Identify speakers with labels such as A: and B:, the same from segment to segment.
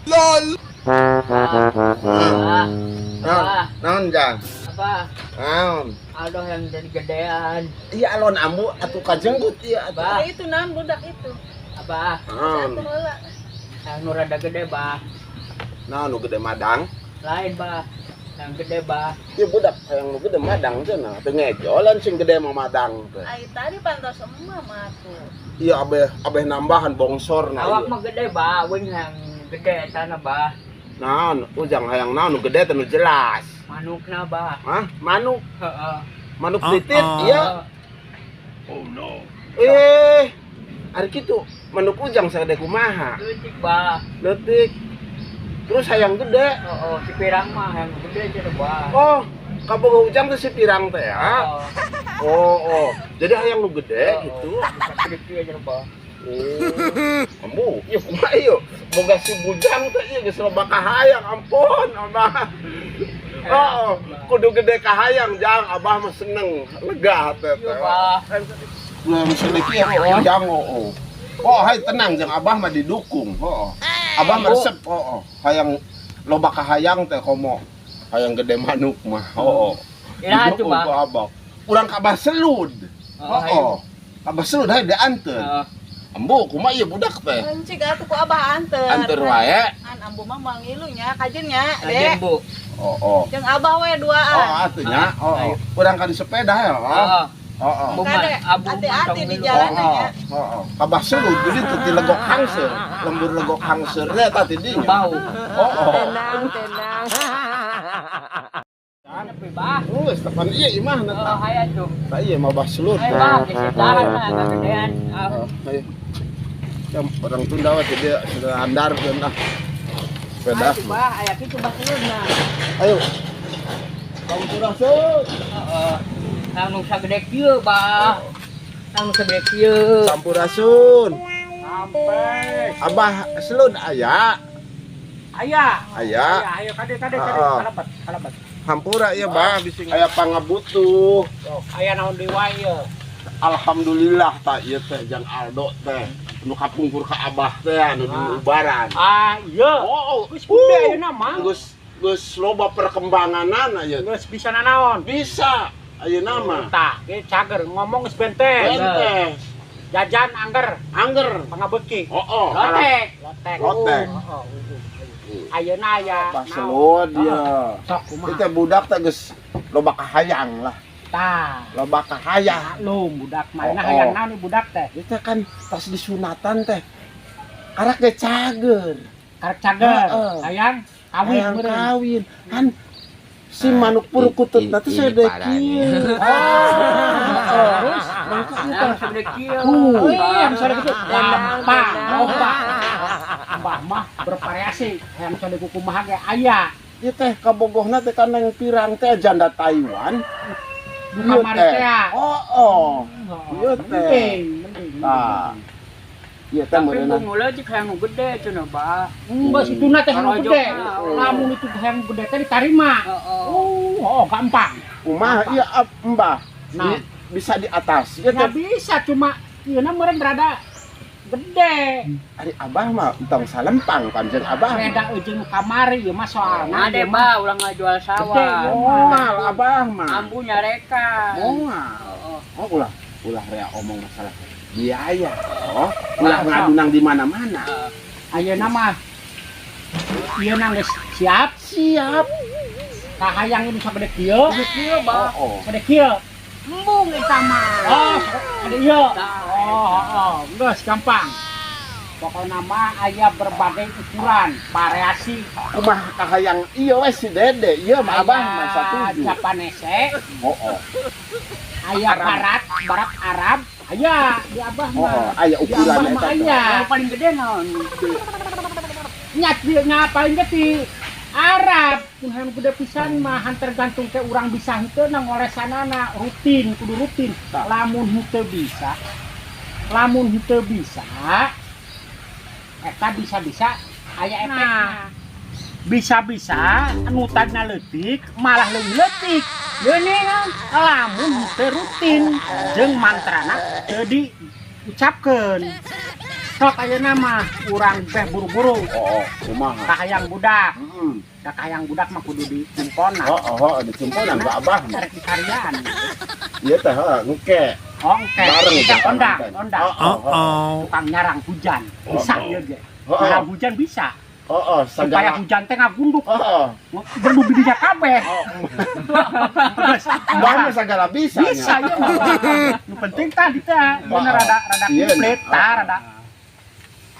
A: LOL.
B: Ah,
A: Naon?
B: ah,
A: Naon, Jang?
B: Apa?
A: Naon?
B: Aduh, yang jadi gedean.
A: Iya, alon ambu atuh kajenggut ieu atuh.
B: Bah.
C: Ada itu naon budak itu.
B: Apa?
A: Naon?
C: Satu heula.
B: Yang nu rada gede, bah.
A: Naon nu gede madang?
B: Lain, bah. Yang gede, bah.
A: Ieu budak hayang nu gede madang cenah. Teu ngejolan sing gede mah madang teh.
C: Ai tadi pantos emak mah tuh.
A: Iya, abeh abeh nambahan bongsor na
B: Awak
A: ieu.
B: Mah gede, bah. Wing yang gede etana, bah.
A: Naon? Ujang hayang naon nu gede teh nu jelas.
B: Manukna, bah.
A: Hah? Manuk?
B: Heeh.
A: Manuk titit iya.
D: Oh no.
A: Eh, ari kitu manuk ujang sagede kumaha?
B: Leutik, bah.
A: Leutik. Terus hayang gede.
B: Heeh, si pirang mah yang gede cenah, bah.
A: Oh, kabogoh ujang teh si pirang teh ya.
B: Heeh.
A: Oh. Jadi hayang nu gede gitu.
B: Bisa gede kieu cenah, bah.
A: Oh, ambu, ieu kumaha ieu? Boga si bujang teh ieu geus loba kahayang, ampun, abah. Oh, kudu gede kahayang, jang, abah mah seneng, lega teh
B: Iya,
A: teh.
B: bah.
A: Belum sedikit jang, oh. Oh, hai tenang, jang, abah mah didukung, oh. Abah mah resep, oh. Hayang loba kahayang teh komo. Hayang gede manuk mah, oh.
B: Iraha tuh,
A: Didukung
B: bah?
A: ku abah. Urang ka Abah Selud.
B: Oh,
A: Oh. Abah Selud hayu dianteur.
B: Heeh.
A: Ambu, kumaha ieu budak teh?
C: Encik atuh ku abah anter.
A: Anter wae.
C: An ambu mah moal ngilu nya kajen nya,
B: Kajen,
C: Dek.
B: Bu.
A: Oh.
C: Jeung abah we duaan.
A: Oh, atuh nya. Oh. Urang ka di sepeda ya. Oh.
B: Heeh.
A: Oh.
B: Bu mah,
C: Kade,
B: abu mah
C: hati-hati
B: tong
C: di
B: ngilu.
C: jalan.
A: Oh. Oh. Abah Selud jadi teh ti Legok Hangseur. Lembur Legok Hangseur teh eta ti dinya.
B: Bau.
A: Oh.
E: Tenang, tenang.
B: Nepi, bah.
A: Geus tepan ieu imahna
B: Oh,
A: tah.
B: hayu tuh.
A: Tah ieu mah Abah Selud.
B: Ayo, bah, geus tahan mah agak gedean. Ah.
A: Oh, ayo. Ya, orang tunda we teh dia sudah andar ah. Sepeda.
B: Ayo, bah, aya kitu bah seludna.
A: Ayo. Kamu Sampurasun.
B: Heeh. Nang nu sagede kieu, bah. Nang nu sagede kieu.
A: Sampurasun.
D: Sampai.
A: Abah Selud aya?
D: Aya.
A: Aya.
D: Aya, ayo kade kade kade.
A: Heeh.
D: Kalabat, kalabat.
A: Hampura ieu, Bah, bisi aya pangabutuh.
D: Sok, aya naon deui wae ieu?
A: Alhamdulillah tak ieu teh jang Aldo teh nu kapungkur ka Abah teh anu di ubaran.
D: Ah, iya.
A: Oh,
D: Geus gede ayeuna mah.
A: Geus geus loba perkembanganana ieu.
D: Geus bisa nanaon?
A: Bisa ayeuna mah.
D: Tah, ge cager ngomong geus benten.
A: Bentes.
D: Jajan angger,
A: Angger.
D: pangabeuki.
A: Oh.
B: Lotek.
D: Lotek.
A: Lotek.
D: Oh. Ayeuna aya
A: Abah
D: naon?
A: Selud ya.
D: Sok kumaha?
A: Itu budak teh geus loba kahayang lah.
D: Tah.
A: Loba kahayang.
D: Maklum budak mah
A: Oh.
D: hayang naon nih budak teh?
A: Itu kan tas disunatan teh. Karak ge cager.
D: Karek cager.
A: Heeh.
D: Hayang kawin
A: Hayang
D: meureun.
A: kawin. Kan si manuk purukutut nanti
E: ini
A: saya
E: parah nih.
A: Terus mangkanya
B: Nang
A: tah.
B: sagede kieu.
D: Oh, iya, misalnya gitu. Gampang, loba. Mbah mah bervariasi. Hayang misalnya kumaha ge aya.
A: Ieu teh kabogohna teh kana yang pirang teh janda Taiwan.
D: Nu
A: Ieu
D: kamari
A: teh.
D: teh.
A: Oh. Ieu teh.
D: Mending, mending.
A: Tah. Ieu teh
B: Tapi
A: meureunna.
B: bunga leutik hayang nu gede cenah, bah.
D: Enggak, situna teh nu gede.
B: Karojokna.
D: Lamun itu hayang gede teh ditarima.
B: Heeh.
D: Oh, gampang.
A: Kumaha ieu Mbah?
D: Nah.
A: Bisa di atas. Ieu
D: Nggak
A: teh
D: bisa, cuma ieu meureun rada gede.
A: Ari Abah mah entong salempang kan jeung Abah.
D: Beda jeung nu kamari ieu mah soalna.
B: Ade,
D: Ieu mah
B: bah, ulah ngajual sawah.
D: Gede, ieu.
A: Moal Abah mah.
B: Ambu nyarekan.
A: Moal.
B: Heeh.
A: Oh, ulah ulah rea omong masalah biaya. Oh, ulah ngadu nang di mana-mana.
D: Ayeuna mah ieu na geus siap.
A: Siap.
D: Kahayang ini sagede kieu.
B: Gede kieu, bah.
A: Oh.
D: Sagede kieu.
B: Embung eta mah.
D: Oh, sagede ieu.
B: Tah.
D: Oh, geus gampang. Pokokna mah aya berbagai ukuran, variasi.
A: Kumaha kahayang ieu we si Dede, ieu mah Abah mah satuju.
D: Japanese,
A: Oh.
D: aya
A: Arab.
D: Barat, barat Arab, aya di Abah
A: Oh,
D: mah.
A: aya
D: Di
A: ukuran
D: Abah mah
A: eta teh.
D: aya.
B: Yang paling gede naon?
D: Nya nya paling gede Arab, mun hayang gede pisan mah han tergantung ke urang bisa henteu na ngolesanana rutin, kudu rutin.
A: Tah.
D: Lamun henteu bisa, lamun henteu bisa, eta bisa-bisa aya efekna. Bisa-bisa anu tadina leutik malah leuwih leutik.
B: Geuningan.
D: Lamun henteu rutin jeung mantrana teu diucapkeun. Sok ayeuna mah urang teh buru-buru.
A: Oh, kumaha?
D: Kahayang budak.
A: Heeh.
D: Da kahayang budak mah kudu dicumponan.
A: Oh, dicumponan ku abah.
D: Rek dikarian.
A: Ieu teh heuh engke.
D: Ongke.
A: Bareng
D: Ondang, ondang.
A: Oh.
D: Tukang nyarang hujan. Bisa ieu ge.
A: Heeh.
D: Nyarang hujan bisa.
A: Heeh,
D: Supaya
A: segala.
D: hujan teh ngagunduk.
A: Heeh.
D: Berdu bidinya kabeh. Terus
A: Abah mah segala bisa.
D: Bisa ya mah. Nu penting tadi teh bener rada rada
A: Iya,
D: komplit tah rada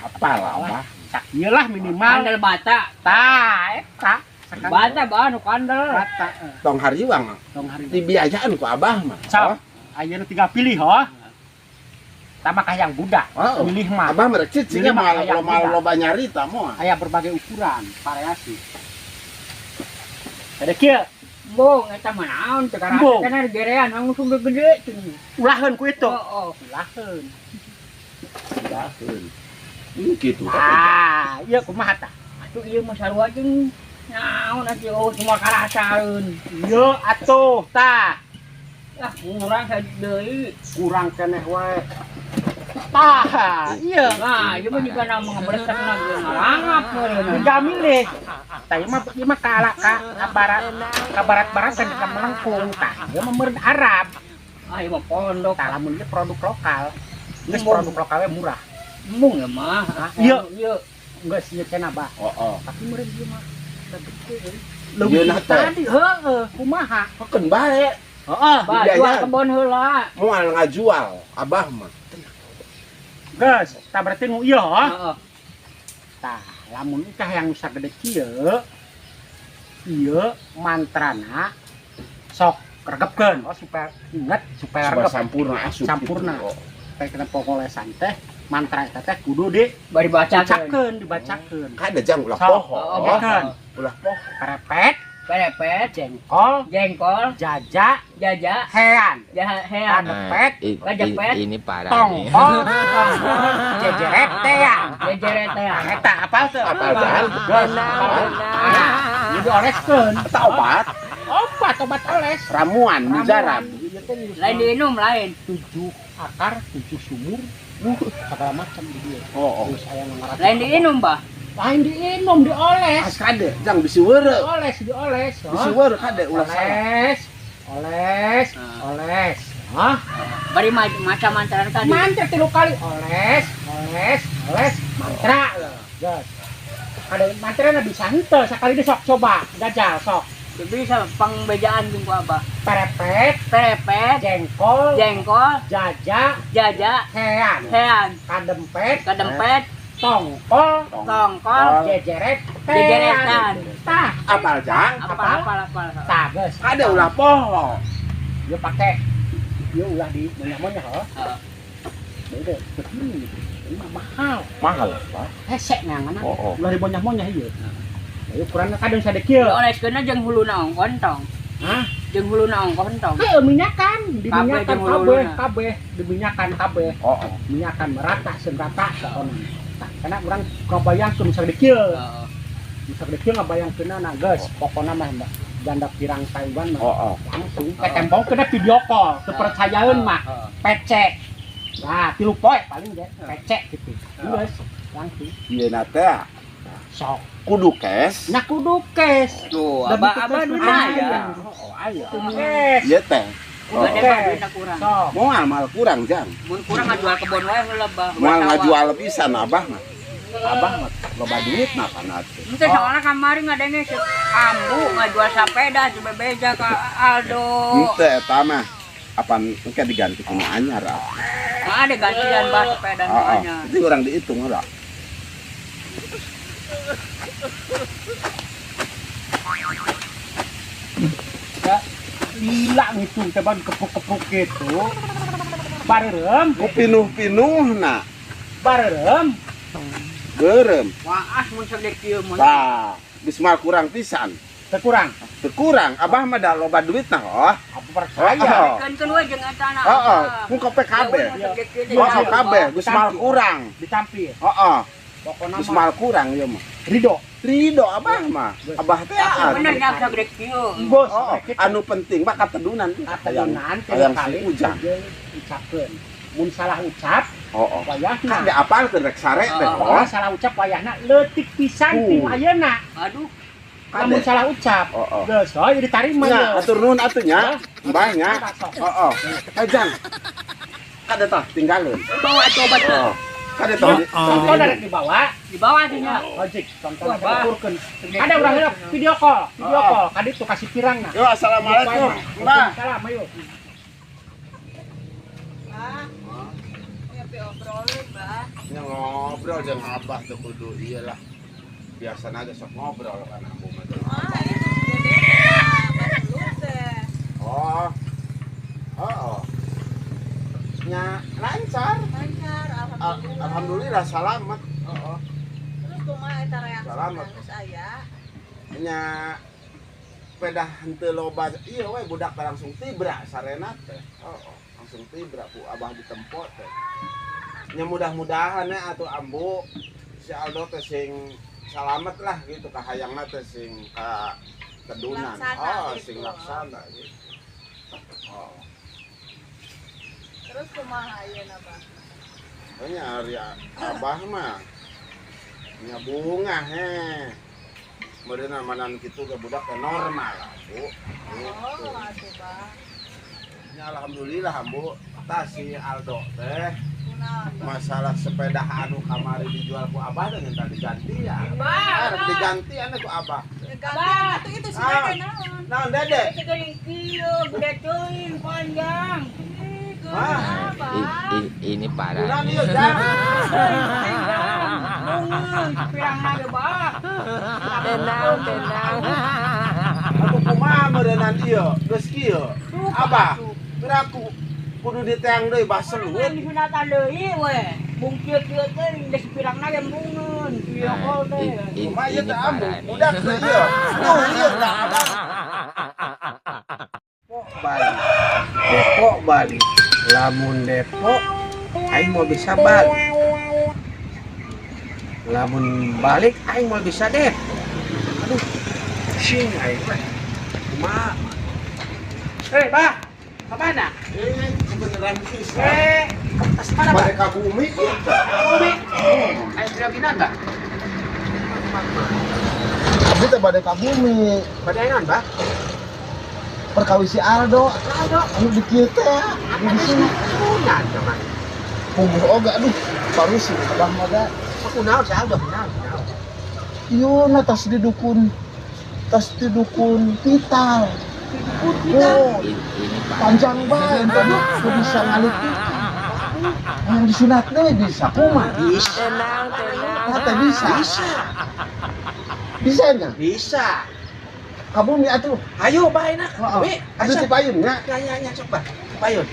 A: Apal abah.
D: sakieu lah minimal.
B: Kandel bata.
D: Tah eta.
B: Bata bah nu kandel.
D: Bata
A: Tong hariwang.
D: tong hari.
A: Dibiayaan ku abah mah.
D: Sok ayeuna tinggal pilih ho. Tama kahayang budak.
A: Oh.
D: Milih mah.
A: Abah mah rek cicingnya
D: Milih mah
A: mal
D: hayang
A: mal
D: budak.
A: loba nyarita moal.
D: Aya berbagai ukuran, variasi. Ada kieu,
B: Embung eta mah naon teh karasa
D: Embung.
B: kana gerean langsung gede cenah.
D: ulaheun ku itu.
B: Oh, oh.
D: Ulaheun.
A: Daheun. Ini kitu.
D: Ah, ieu kumaha tah?
B: Atuh ieu mah sarua jeung naon atuh oh semua karasaeun.
D: Ieu atuh tah.
B: Ah kurang deui.
D: Kurang keneh wae. Tah, ieu.
B: Nah, ieu mah juga na ngabresek na ngalangap meureun.
D: Tinggal milih. Tah ieu mah ka ala ka barat ka barat-barat kan ka melengkung tah. Ieu mah meureun Arab.
B: Ah ieu mah pondok.
D: Tah lamun ieu produk lokal. Geus produk lokalnya murah.
B: Embung ya mah.
D: Ieu.
B: Ieu.
D: Geus ieu cenah bah.
A: Heeh.
D: Tapi meureun ieu mah gede euy.
A: Ieu
D: Leuwih
A: na teh.
D: tadi heeh, kumaha?
A: Keun bae.
D: Heeh.
B: Bah, jual kebon heula.
A: Moal ngajual abah mah.
D: Geus, tah berarti nu ieu heuh.
B: Heeh.
D: Tah, lamun teh yang sagede kieu ieu mantrana sok regepkeun oh, supaya inget supaya
A: Supaya
D: regep
A: sampurna asup.
D: Sampurna.
A: Gitu. Oh.
D: Supaya kena pokolesan teh mantra eta teh kudu
B: Bari bacakeun.
D: diucapkeun dibacakeun
A: Kada jang ulah
D: Sok.
A: poho.
D: Ogekeun.
A: Ulah poho.
D: Kerepet
B: Kerepet,
D: jengkol
B: jengkol,
D: jaja
B: jaja,
D: hean
B: jaha hean,
D: kadepet
B: Kajepet.
E: Ini parah nih.
D: tongkol jejeret tean
B: jejeretean.
D: eta apal teu
A: Apal jang.
D: Geus, apal. Nah, ieu dioleskeun
A: Eta obat
D: obat obat oles
A: ramuan mujarab.
D: Ieu teh geus
B: Lain diinum lain.
D: 7 akar, 7 sumur, segala macam di dia.
A: Oh, oh.
D: Terus aya nu ngaran.
B: Lain diinum, bah.
D: Lain diinum, dioles.
A: As kade jang bisi weureuh.
D: Dioles, dioles.
A: Bisi weureuh kade ulah salah.
D: Oles, oles, oles. Hah?
B: Bari maca mantra tadi.
D: Mantra 3 kali. Oles, oles, oles, mantra. Geus. Ada mantrana bisa henteu sakali deui sok coba, jajal sok.
B: Bisa pangbejaan jeung ku abah.
D: Perepet,
B: Perepet,
D: jengkol,
B: jengkol,
D: jaja,
B: jaja,
D: hean,
B: hean,
D: kadempet,
B: kadempet,
D: tongkol,
B: tongkol,
D: jejeret,
B: jejeretan.
D: Tah,
A: Apal jang.
B: Apal apal apal.
D: tah geus.
A: Kade ulah poho.
D: Ieu pake. Ieu ulah di monyah-monyah heuh.
B: Heeh.
D: Beda, begini. Ini mah mahal.
A: Mahal Pak.
D: Hesek neangan.
A: Oh, oh.
D: Ulah di monyah-monyah ieu. Ieu ukuranna kadang sadekieu.
B: Dioleskeunna jeung huluna ongkon tong.
D: Hah?
B: Jeung huluna ongkon tong.
D: Heuh, minyakan, diminyakan
B: jeung
D: kabeh,
B: huluna.
D: kabeh, diminyakan kabeh.
A: Oh, oh.
D: Minyakan merata, serata pokona. Tah, karena urang ngabayangkeun sadekieu.
B: Heeh.
D: Sadekieu ngabayangkeunna na geus, pokona mah janda pirang Taiwan mah.
A: Oh, oh.
D: Langsung ketembong kena video call, kepercayaan mah.
B: Heeh.
D: PC. Nah, 3 poe paling ge PC gitu. Geus, langsung
A: Ieu na teh
D: sok.
A: kudu cash.
D: Nah kudu cash.
B: Tuh,
D: Dan
B: abah
D: itu
B: abah
D: cash
B: duitna
D: mah
B: aya.
A: Oh, aya.
D: Cash.
A: Ieu teh.
B: Gede
D: Oke.
B: bah duitna kurang.
D: Sok.
A: Moal mal kurang jang.
B: Mun kurang ngajual kebon wae heula bah.
A: Moal ngajual pisan abah mah. Abah mah loba duit mah kana teh.
B: Ente soalnya kamari ngadenge si Ambu ngajual sepeda si bebeja ka Aldo.
A: Henteu eta mah apan engke diganti ku nu anyar. Ah.
B: Nah, ada gantian bah sepeda nu
A: Heeh.
B: anyar.
A: Itu urang dihitung heula.
D: Ya, lila ngitung teh ban kepuk-kepuk gitu. Bareureum,
A: Ku pinuh-pinuhna
D: bareureum.
A: beureum.
B: Waas mun sagede kieu mun.
A: Tah, geus mal kurang pisan.
D: Teu kurang.
A: Teu kurang, abah mah da loba duitna oh.
D: Aku percaya.
A: Oh.
B: Keun-keun we jeung eta na.
A: Heeh, mun kope kabeh. Heeh, kabeh geus mal kurang.
D: Ditampi.
A: Heeh,
D: Pokona
A: geus
D: mah
A: mal kurang ieu mah.
D: Ridho.
A: Ridho abah mah. Abah teh
B: Bener
A: atuh.
B: nya sagede kieu.
D: Bos,
A: Oh, anu penting mah katedunan.
D: katedunan
A: Hayang
D: kali
A: si Ujang.
D: jeung ucapkeun. Mun salah ucap
A: Oh.
D: Wayahna.
A: Kan diapalkeun rek sare teh.
D: Oh, salah ucap wayahna leutik pisan ti ayeuna.
B: Aduh.
D: Lamun salah ucap. Geus oh ditarima
A: nya. Atur nuhun atuh nya. Mbah nya. Heeh. Jang. Kada tah tinggalin.
B: Bawa atuh obat.
A: Kada tah.
D: Contoh rek dibawa,
B: dibawa atuh nya.
D: Ojek contoh ukurkeun. Ada urang heula video call, ka ditu kasih pirangna.
A: Yo assalamualaikum. Mbah.
D: Salam ayo.
C: Mbah. Ngepi obrolin, Mbah.
A: Nya ngobrol jeung Abah teu kudu ieu lah. Biasana ge sok ngobrol kan ambu mah.
C: Ah, itu gede.
A: Oh. Oh. Nya lancar.
C: Lancar, alhamdulillah.
A: Alhamdulillah selamat. Heeh.
C: Terus kumaha eta reaksi geus aya?
A: Nya pedah henteu loba ieu we budak langsung tibra sarena teh. Heeh, langsung tibra ku Abah ditempo teh. Nya mudah-mudahan ya atuh ambu si Aldo teh sing salamet lah gitu kahayangna teh sing ka kedunan. Oh, gitu. Sing laksana gitu. Oh.
C: Terus kumaha ayeuna, Abah?
A: Nya ari Abah mah nya bunga he. Meureunna manan kitu ge budak teh normal lah, Bu.
C: Gitu. Oh, atuh, Bah.
A: Nya alhamdulillah, Bu. Tah si Aldo teh masalah sepeda anu kamari dijual ku Abah dengan tadi digantian.
B: Abah,
A: digantian ku Abah.
C: Digantian atuh itu si Dede naon?
A: Naon Dede?
B: Itu geuning kieu, gede teuing panjang.
E: Ini parah.
A: Kurang ieu jang.
B: Bungeun pirangna ge bah.
E: Tenang, tenang.
A: Atuh kumaha meureunnan ieu? Geus kieu. Abah, piraku kudu diteang deui bah seluhur.
B: Disunatan deui we. Bungkieu kieu teh geus pirangna ge bungeun. Kieu kol teh.
A: Kumaha ieu teh ambu? Budak teh ieu. Duh ieu tah Abah.
F: Bali. Depok Bali. Lamun Depok aing mau bisa balik. Lamun balik aing mau bisa Depok. Aduh. Sing aing mah. Kumaha? Eh, Bah. Kemana?
A: Kebeneran sih.
F: Tas mana, Bah?
A: Balik ka bumi ieu teh.
F: Bumi. Aing joginan, Bah.
A: Abdi teh bade ka bumi.
F: Bade naon, Bah?
A: Perkawis si Aldo, anu di kieu teh, anu di sini.
F: Kunaon cuman?
A: Pungguh oge aduh, parusi Abah mah da.
F: Kunaon si Aldo, kunaon?
A: Ieu na tas didukun vital.
F: Didukun vital.
A: Oh, panjang bae tadi teu bisa ngalit vital. Yang disunat deui bisa kumaha?
F: Bisa.
E: Tenang, tenang.
A: Tah bisa.
F: Bisa.
A: Bisa nya?
F: Bisa.
A: Ka bumi atuh.
F: Ayo bae nah.
A: Heeh. Atuh ti payun nya.
F: Ya ya sok bah. Payun.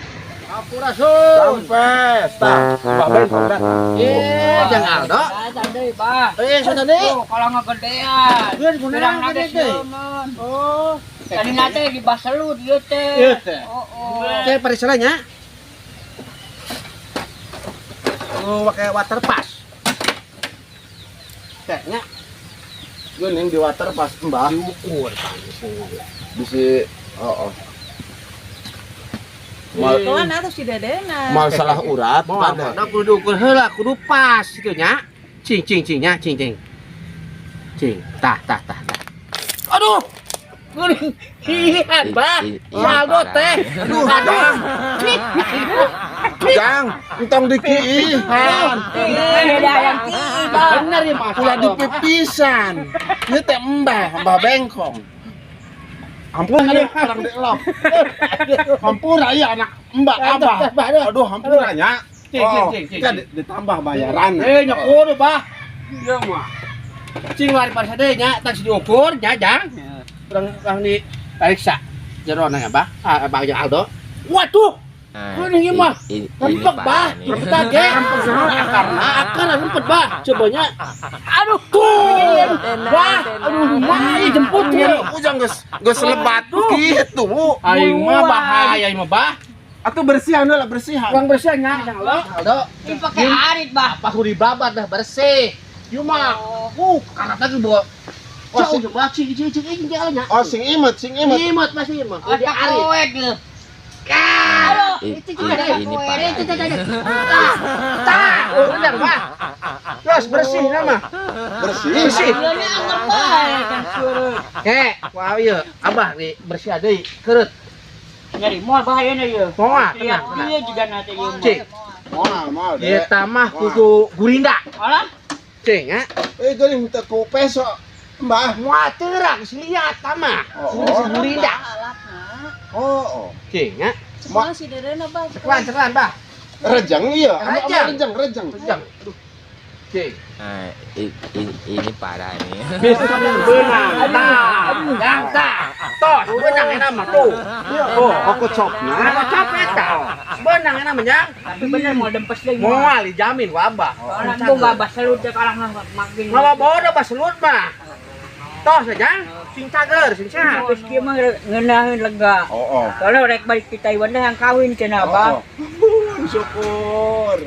A: Sampurasun. Sampes. Tah, Bah Ben dah.
F: Eh, Jang Aldo.
B: Datang deui, Bah.
F: Eh, sana deui.
B: Tuh, kalau ngegedean.
F: Geus kunaon gede teh?
B: Oh. Tadi nate di Baselut ieu teh.
F: Ieu teh.
B: Oh, oh.
F: Teh pariksa nya. Oh, pakai water pass. Teh nya
A: Geuning di water pas Mbah.
F: Diukur
A: Bisi heeh.
C: Kebetulan atuh si Dedena.
A: Mal salah urat pada.
F: Nah, kudu ukur heula, kudu pas kitu nya. Cing cing cing nya, cing cing. Cing, tah tah tah tah. Aduh. Geuning hihan, Bah. Saldo teh.
A: Aduh,
F: aduh.
A: Jang, entong dikiihan.
B: Beda yang kieu, Bah.
F: Bener ya, Mas.
A: Ulah dipipisan. Ieu teh Mbah, Mbah Bengkong. Ampun ya, orang dielok. Hampura ieu anak Mbah Abah. Aduh, hampura nya.
F: Cing, cing, cing,
A: Oh, ditambah bayaran.
F: Eh, nya kudu, Bah. Ieu mah. Cing wari pariksa deui nya, tang diukur nya, Jang. Urang di pariksa. Jerona nya, Bah. Ah, Bang Jang Aldo. Waduh. Geuning ieu mah. Rempeg, Bah. Rempeg ge. Akarna, akar rempeg, Bah. Cobanya. Aduh, tuh. Bah, aduh, mah jemput ya.
A: Ujang geus geus lebat kitu, Bu.
F: Aing mah bahaya ieu mah, Bah.
A: Atuh bersihan lah, bersihan.
D: Kurang bersihan nya, Jang Aldo.
F: Aldo,
B: Ini pakai arit, Bah.
F: apa kudu dibabat dah bersih. Ieu mah, karena lagi bawa
A: Oh,
F: jauh coba cing cing cing cing jalannya.
A: Oh, sing imet, sing imet.
F: Imut masih imut.
B: Ada
F: Udah arit.
B: koek leuh. Aduh.
E: Ini parah.
F: Tah, bener, Bah. Terus bersih nama.
A: Bersih.
F: Bersih.
B: Ieu nya anggar bae kan seureut.
F: Kek, wah ieu Abah di bersih deui, kereut.
B: Nyari moal bahayana ieu.
F: Moal,
B: Lihat
F: tenang, tenang.
B: ieu juga nanti ieu mah.
F: Cik,
A: Moal, moal
F: ieu
A: dek.
F: tamah kudu gurinda.
B: Alah,
F: Cing, ha?
A: Eh geuning teu ku peso. Mbah.
F: Moal terang lihat tamah.
A: Oh.
F: Kudu si gurinda.
C: Alatna.
A: Oh, oh.
F: Cing, ha?
C: Cekelan si Dede na, Bah.
F: Cekelan, cekelan, Bah.
A: Rejang iya.
F: Rejang.
A: Rejang, rejang.
F: Rejang. Aduh. Cing.
E: Ini parah nih.
F: Bisa beunang. Tah, yang tah. Tos, beunang eta mah tuh.
A: Oh, aku cokna.
F: Aku capek tah. Beunang eta mah, Jang.
B: Tapi bener mau dempes deui.
F: Moal dijamin ku Abah.
B: Soalnya gua nggak baselut teh kalah makin.
F: Ngawa bodoh baselut mah. Tos, Jang. Sing cager, sing sehat.
B: Terus kieu mah ngeunaheun lega.
A: Oh, oh.
B: Kalau rek balik ke Taiwan dah yang kawin cenah,
A: Oh,
B: Bah.
A: oh. Syukur.